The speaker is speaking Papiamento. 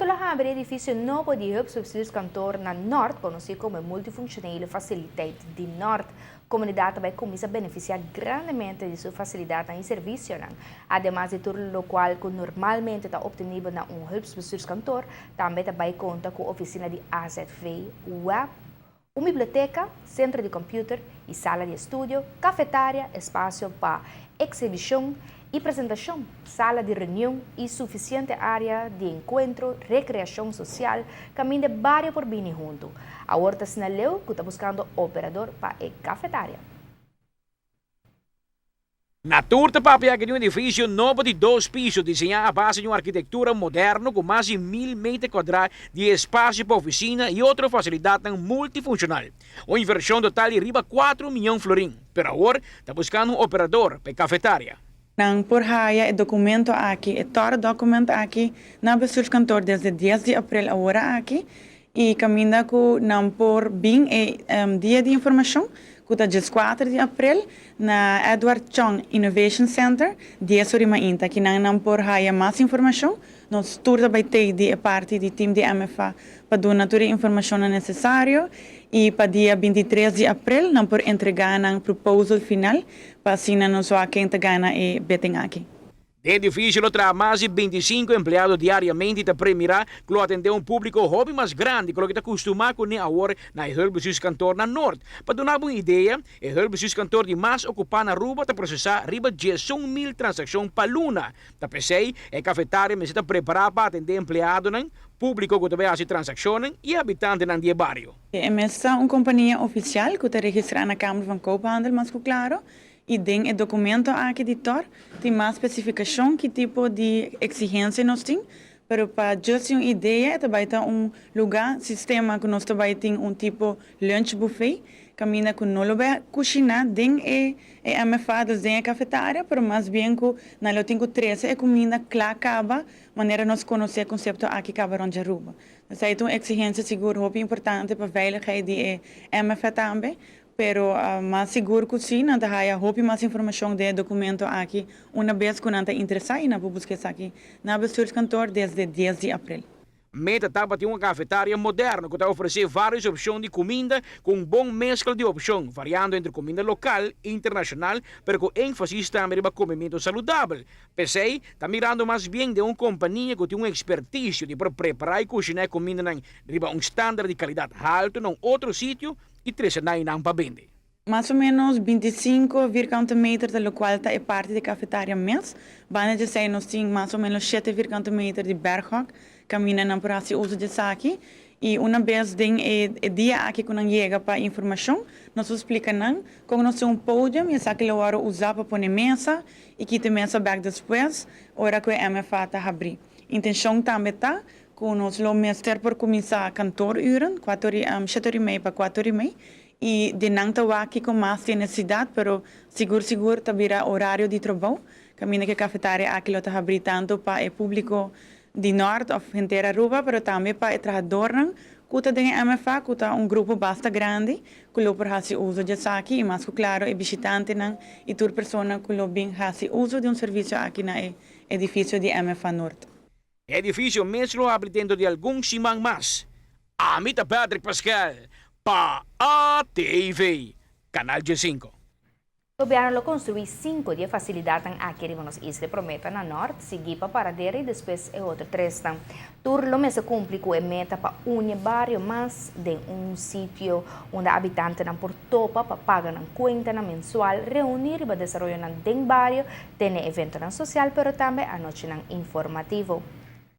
Pronto lo habri edificio nobo di Hulpbestuurskantoor na Noord, conoci como Multifunctionele Faciliteit di Noord. Comunidad ta bay cuminsa beneficia grandemente di su facilidad y servicio. Ademas di tur locual cu normalmente ta obtenibel na un Hulpbestuurskantoor, tambe ta bay conta cu oficina di AZV, web, un biblioteca, centro di computer y sala di estudio, cafetaria, espacio pa exhibicion y presentacion, sala di reunion y suficiente area di encuentro, recreacion social, caminda bario por bini hunto. Awor ta leu cu ta buscando operador pa e cafetaria. Na tur ta papia di un edificio nobo di dos piso, diseña a base di un arkitectura moderno cu mas di 1000 meter cuadra di espacio pa oficina y otro facilidad multifuncional. Un inversion total di riba 4 miyon florin. Pero awor ta buscando un operador pa e cafetaria. Nan por haya e documento aki, e TOR document aki, na bestuurskantoor desde 10 di april awor aki y caminda cu nan por bin e dia di informacion, cu ta 4 di april, na Edward Chong Innovation Center, 10 or di mainta, cu nan por haya mas informacion. Nos tur ta bay di parti di team di MFA pa duna tur e informacion necesario y pa dia 23 di april nan por entrega nan proposal final pa asina nos wak ken ta gana e bidding aki. E edificio lo traha mas di 25 empleado diariamente y ta premira cu lo atende un publico hopi mas grandi cu loke ta acostumbra cu awor na Hulpbestuurskantoor na Noord. Pa duna un idea, e Hulpbestuurskantoor di mas ocupa na Aruba ta procesa riba 11 mil transaccion pa luna. Ta p'esey, e cafetaria ta prepara pa atende empleado, publico cu tambe ta haci transaccion y habitante di bario. E ta un compania oficial cu ta registra na Kamer van Koophandel, mas claro, y den e documento aki di TOR tin mas specificacion ki tipo di exigencia nos tin, pero pa just un idea, tambe tin un lugar, sistema cu nos tambe tin un tipo lunch buffet, caminda cu no lo bay cushina den e MFA, dus den e cafetaria, pero mas bien cu nan lo tin cu trece e cuminda cla caba, manera nos conoce e concepto aki caba rond Aruba. Dus esey ta un exigencia sigur hopi importante pa veiligheid di e MFA tambe, pero mas sigur cu si, nan ta haya hopi mas informacion den e documento aki, un bes cu nan ta interesa y nan por busca esaki na bestuurskantoor desde 10 di april. Meta ta pa tin un cafetaria moderno cu ta ofrece varios opcion di cuminda cu un bon mescla di opcion, variando entre cuminda local y internacional, pero cu enfasis tambe riba comemento saludabel. P'esey, ta mirando mas bien di un compania cu tin un experticio di por prepara y cushina cuminda riba un standard di calidad halto na un otro sitio y trece nan pa bende. Mas o menos 25 vierkante meter, di locual ta e parti di cafetaria mes. Banda di esey nos tin mas o menos 7 vierkante meter di berghok, caminda nan por haci uso di esaki. Y un bes den e dia aki cu nan yega pa informacion, nos ta splica nan con nos tin un podium y esaki lo wordo usa pa pone mesa y kita mesa back despues, ora cu e MFA ta habri. Intencion tambe ta cu nos lo mester por cuminsa kantooruren, 4, 7:30 pa 4:30, y di nan ta aki cu mas necesidad, pero sigur sigur ta bira horario di trabou. Caminda cu e cafetaria aki lo ta habri tanto pa e publico di Noord of henter Aruba, pero tambe pa e trahadornan cu ta den MFA, cu ta un grupo basta grandi, cu lo por haci uso di esaki, y mas claro, e bishitantenan y tur persona cu lo bin haci uso di un servicio aki na edificio di MFA Noord. Edificio mes lo habri dentro di algun siman mas. Ami ta Patrick Pascal, pa ATV, Canal G5. Gobierno lo construi cinco di e facilidad aki riba nos isla, prome na Noord, sigui pa Paradera y despues e otro tres. Tur lo mester cumpli cu e meta pa uni bario mas den un sitio unda habitantenan por topa pa paga nan cuentanan mensual, reuni riba desaroyo den bario, tene eventonan social, pero tambe anochinan informativo.